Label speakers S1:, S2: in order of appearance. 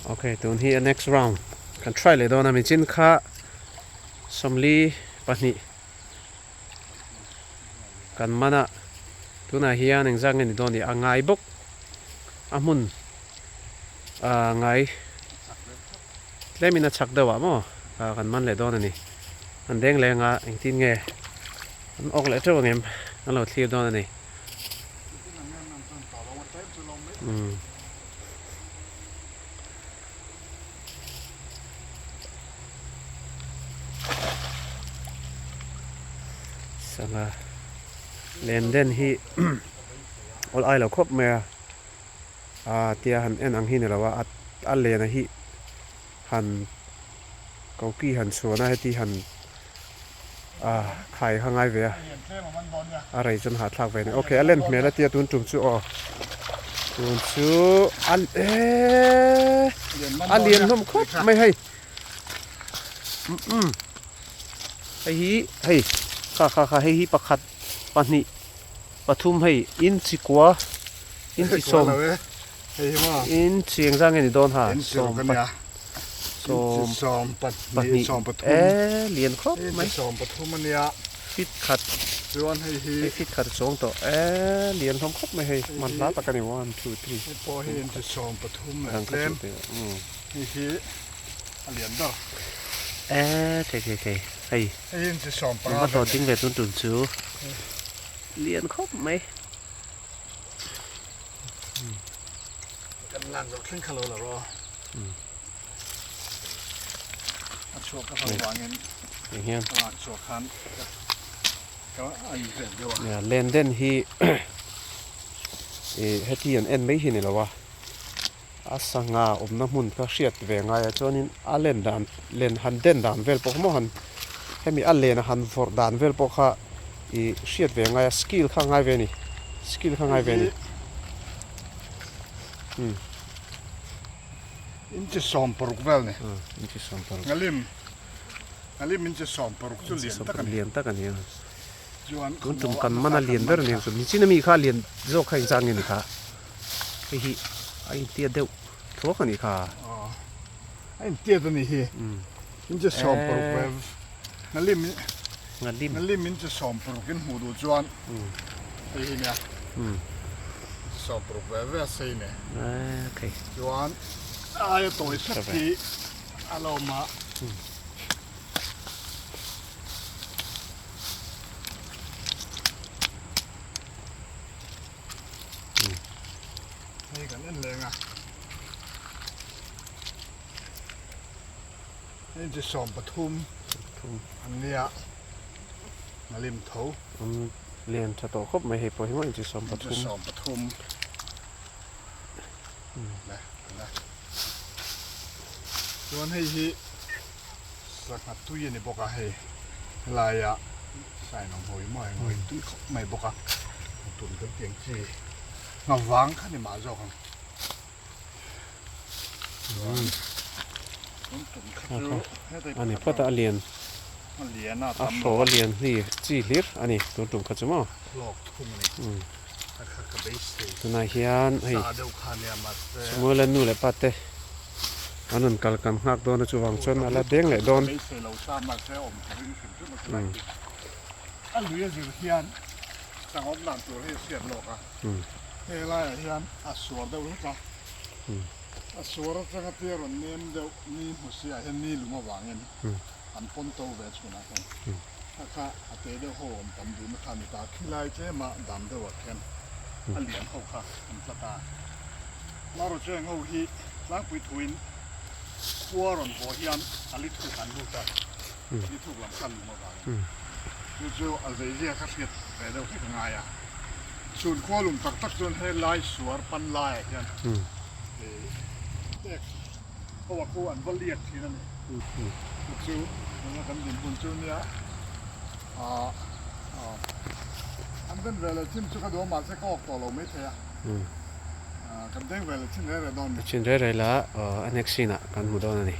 S1: Ok tun hi a next round kan try leh dawn a michin kha 42 kan man a tunah hian engzat nge ni dawn tih a ngai bawk a hmun ah ngai tlemin a chak deuh ah maw ah kan man leh dawn a ni an deng leng a engtin nge an awk leh teuh angem an lo thlir dawn a ni. Umm. Sangha len den hi awl ai lo khawp mai a aa tia han en ang hi ni lo a a len a hi han koki han chhuan a heti han ah khai kha ngai ve a a rei chuan hahthlak ve a ni ok a len hmel a tia tun tum chu aw tun chu a eeee a lian hlawm khawp mai hei umm hei hi hei kha kha kha hei hi pakhat pahnih pathum hei inchi kua inchi sawm inchi engzah nge ni dawn ha sawm sawm pahnih e lian khawp mai fit khat hei fit khat a chuang tawh e lian hlawm khawp mai hei man hla tak a ni one two three e thei thei thei hei va hlawhtling ve tun tun chu lian khawp mai.
S2: Kan lak zo thleng kha lo la rawh. A chhuak ka hlau vangin
S1: hian
S2: ka lak chhuak khan ka a in vet deuh a.
S1: Ya len den hi i heti an en mai hi ni lo a a sangha awmna hmun kha hriat ve ngai a chuanin a len dan len han den dan vel pawh kha maw han hemi a len a han vawrh dan vel pawh kha i hriat ve ngai a skill kha ngai ve a ni skill kha ngai ve a ni.
S2: Inchi 60 vel ni.
S1: Inchi 60.
S2: Ngalim ngalim inchi 60 chu lian tak a ni.
S1: Lian tak a ni a.
S2: Chuan
S1: tun tum kan man a lian ber a ni ang chu. Nichin ami kha lian zawk kha engzat nge ni kha? Hei hi a intiat deuh thuak a nih kha.
S2: A intiat a nih hi. Inchi 60 vel. Ngalim
S1: Ngalim
S2: Ngalim inchi 60 in hmuh duh chuan hei hi nia. Inchi 60 ve ve a sei nia.
S1: Okay.
S2: Chuan a aia tawi hret hi a lo awm a. Hei kan en leng a. Hei chi 13 an nia a lim tho.
S1: An lian tha tawh khawp mai hei pawh hi maw inchi 13.
S2: Inchi 13. Le le. Chuan hei hi sangha tui a ni bawk a hei helaia sain ang hawi mawi ang hawi tui khawp mai bawk a tun kan tih ang chi nghavang kha ni mah zawk ang.
S1: A ni phawt a, a lian a hraw a lian hli chi hlir a ni tun tum kha chu maw tunah hian hei Samuela nu leh pa te an rawn kal kan nghak dawn a chuvang chuan a la deng leh dawn.
S2: He laiah hian a suar deuh hlek a, a suar atanga tia rawn nem deuh ni hmu si ah hian ni lung avangin an pawn to ve chhunah hian kha kha a te deuh ho awm tam duhna kha a ni ta a, khilai tlema dam deuhah khian a lian ho kha an tla ta a. Marawcheng ho hi tlangpui thuin khua rawn haw hian a li thuk an lut a, li thuk lam kha lung avangin chu chu a zeizia kha hriat ve deuh hlek a ngai a. Chhun khua lum tak tak chuan he lai suar pan laiah hian tek ho a khu an va liak thin a ni. Chu chu tuna kan dinhmun chu nia an den ve leh chin chu ka duh a mahse ka awk tawh lo maithei a, kan deng ve leh chin rei rei dawn a ni.
S1: Chin rei rei la a next scene ah kan hmu dawn a ni.